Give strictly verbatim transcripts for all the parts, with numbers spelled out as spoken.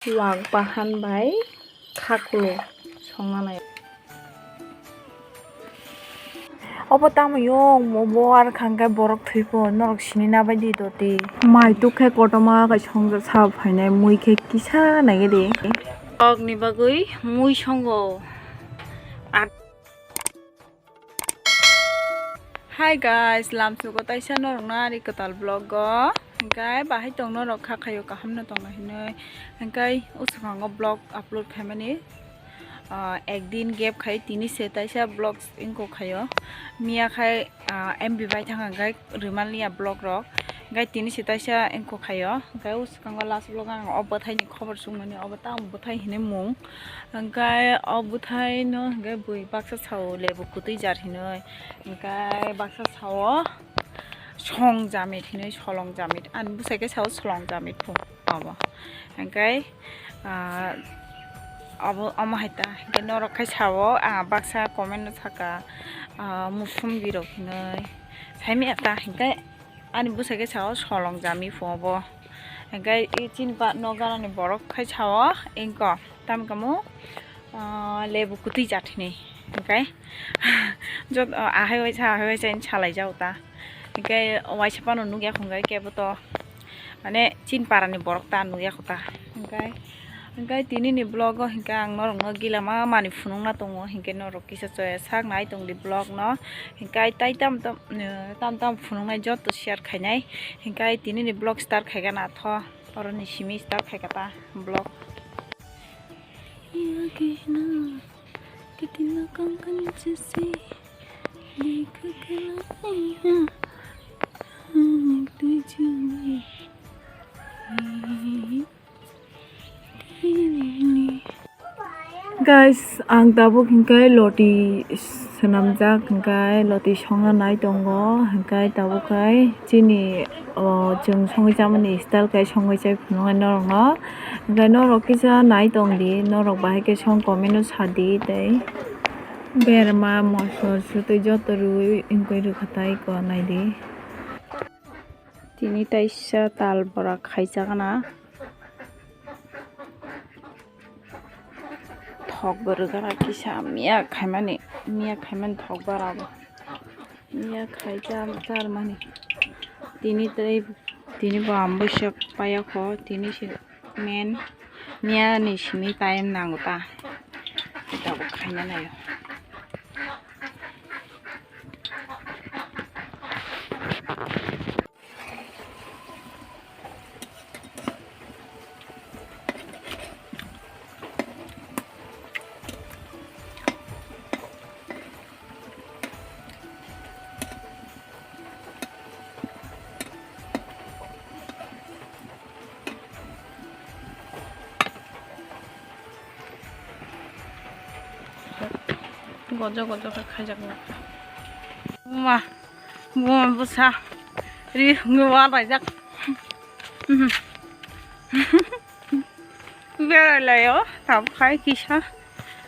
Wak bahan bai khaklo songna nai. Obo tamo yong mo bo ar khangkhe borok thwipo norok sini nabai di doti. Mai tuk khe kotorma kai songjak sa phainai mui khe kisa naigedi. Kokni bagwi mui songo. Hi guys, lamsugo taisa norokno ari kwtal vlog o. Hingkai bahai tong norok kha khaio kaham no tongna hinwi. Hingkai usukhango vlog upload khaimani, ah, ekdin gap khai tini se taisa vlog ingko khaio. Miya khai, ah, M B bai thang hingkai rwmaliya vlog rok. Hingkai tini se taisa ingko khaio. Hingkai usukhango last vlog ang o bwthaini khobor chukmani, obo tamo bwthai hinwi mung. Hingkai o bwthai no hingke bui baksa sao lebu kwtwi jar hinwi, hingkai baksa sao song jamit hinwi, solong jamit, ani bwsai khe sao solong jamit pho obo. Hingkai, ah, obo, omo hai ta, hingke norok khai sao, ah, baksa comment no saka, ah, musumbi rok hinwi, saimanya ta, hingke ani bwsai khe sao solong jami pho obo. Hingke i chini ba nok ganani borok khai sao, ingko. Tamo kamo, ah, lebu kwtwi jat hinwi. Hingkai jot-, ah, ahai waisa, ahai waisa hinwi salai jago ta. Hingkai waisa phano nukya khungkai kebo to. Mane chini parani borok ta nukya kho ta. Hingkai, hingkai tini ni vlog o hingkai ang norok no gila ma mani phunukna tongo. Hingke norok kisa choya sak nai tong di vlog no. Hingkai tai tam tam, eh, tam tam phunuknai joto share khainai. Hingkai tini ni vlog start khaikha na tho. Oro ni simi start khaikha ta vlog. Guys, ang tabuk hingkai loti swnamjak, hingkai loti songna nai tongo, hingkai tabuk kai chini, o, chwng songwi chamani style kai songwi chai phunuknai norokno. Hingkai norok kisa nai tong di, norok bahai khe song comment o sa di tei berma mosol sutwi joto rwui wngwi rwkha tai ko nai di. Tini taisa tal bora khaijak na. Thok bo rwgana kisa miya khaimani, miya khaimani thok bara bo. Miya khai char, charmani. Tini tei, tini bo ambuisa paya kho, tini si men, miya ni simi time nango ta. Tabuk khaina naio. Gojo gojo khe khaijak na. Ma, buma bwsa ri hwnwi uanaijak. Berai laio, tabuk khai kisa.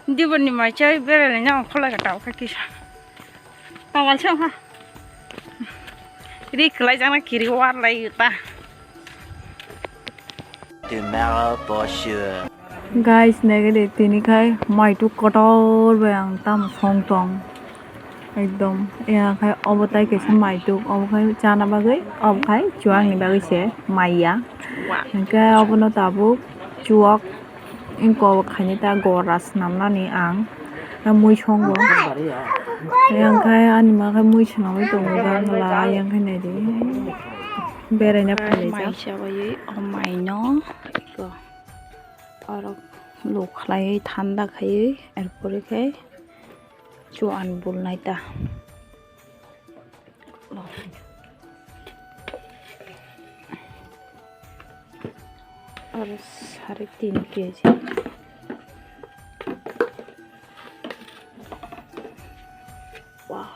Diboni mai chai berai laina ongkhorlai kha tabuk khai kisa. Tawal se wngkha. Ri kwlaijakna kiri uar lai ta. Tomorrow for sure. Guys, naigede tini khai maituk kotor bai ang tamo song tong. Ekdom. Ya khai obo tai kaisa maituk. Obo khai chana bagwi, obo khai chuakni bagwi se maiya. Hingke obono tabuk chuak. Engko khaini ta gora swnamnani ang ta mui songo. Yang khai ani ma khai mui swnamwi tongo bangla, yang khai naidi beraina phailaijak. Mai chabaiwi o maino eko oro luk khlaiwi thanda khaiwi, erpore khe chuan bulnai ta. Aro sare tin keji. Wow.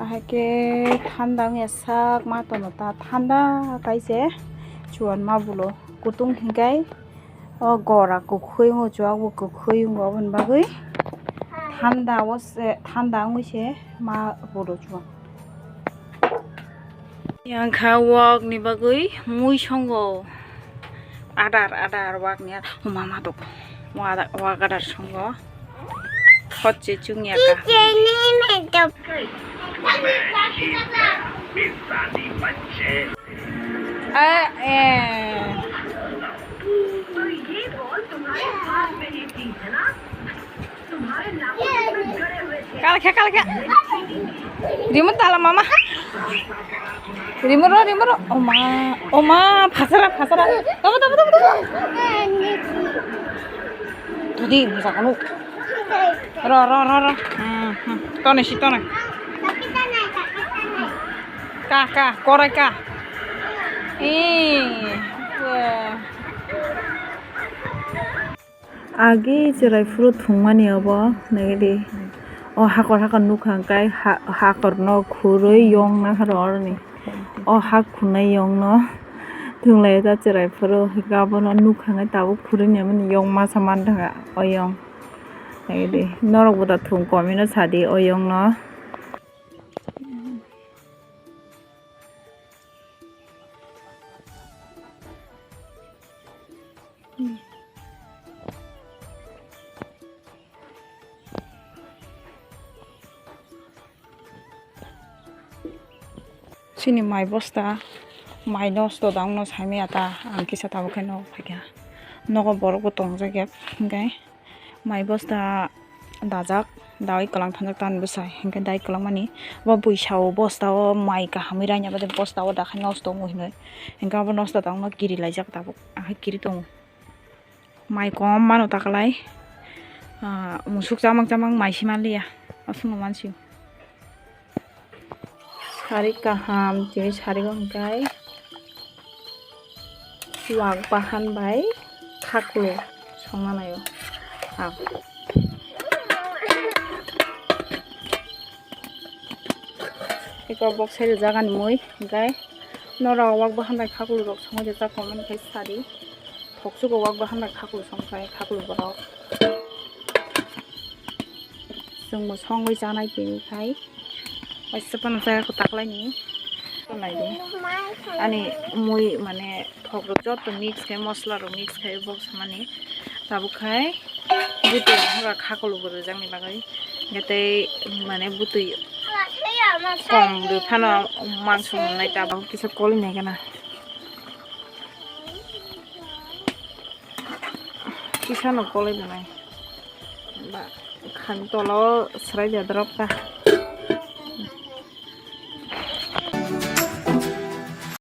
Ahai khe thanda wngya sak ma tono ta, thanda kaise chuan ma bulo kutung hinkai o gora kwkhwi wngo, chuak bo kwkhwi wngo, aboni bagwi thanda o se, thanda wngwi se ma bulo chuan. Yang kha wak ni bagwi mui songo. Adar, adar wak ni. O mama dok. Wak adar, wak adar songo. Hotche chungya ka. Eh, eh. Kalkha, kalkha. Remote tala mama. Remote ro, remote ro. Oma, oma, phasara, phasara. Tabo, tabo, tabo, tabo. Tadi, musa kanu. Ro, ro, ro, ro. Hmm, hmm. Tone si, tone. Ka, ka, korai ka. Eh, wah. Agi chwrai phuru thwngmani obo, naidi. O hakor hakor nukha hwnkhe ha-, hakorno khurui yongna horo oroni. O hak khunai yongno thwnglai ta chwrai phuru, hwnkhe abono nukha hwnkhe tabuk khurui naimani yong masa manthangkha o yong. Naidi, norokbo da thwng komino sadi o yongno. Chini mai bosta, mai nosto da wngno saimaya ta, ang kisa tabuk khe nogo phaikha. Nogo borokbo tongjak ya, hwnkhe. Mai bosta dajak, dawi kwlang thanjak tamni bwsai, hinkhe dawi kwlangmani bo bwsao bosta o mai kahamwi raina bade bosta o dakhai nosto tongo hinwi, hinkhe abo nosto tongno kiri laijak tabuk, ahai kiri tongo. Mai kom mano taklai, ah, musuk chamang chamang mai si manliya, aswkno mansio. Sari kaham, tini sari bo hwnkhe wak bahan bai khaklu songna naio. Ah. Eko bok sai rijak ani mui, hwnkhe norok wak bahan bai khaklu rok songwi rijak, komani khai sari. Thoksugo wak bahan bai khaklu songkhlai, khaklu borok. Chwngbo songwi chanai tini khai. Waisa phano chaya kwtaklaini. Naidi. Ani mui mane thokrok joto mix khai, mosolarok mix khai box mani. Tabuk khai bwtwi hwnba khaklu bo rwjakni bagwi. Hwnkhe tei mane bwtwi kom rw phano mangso mwnai tabuk kisa kolwi nai gana. Kisano kolai donai. Ba, khan tolo srai da drop ta.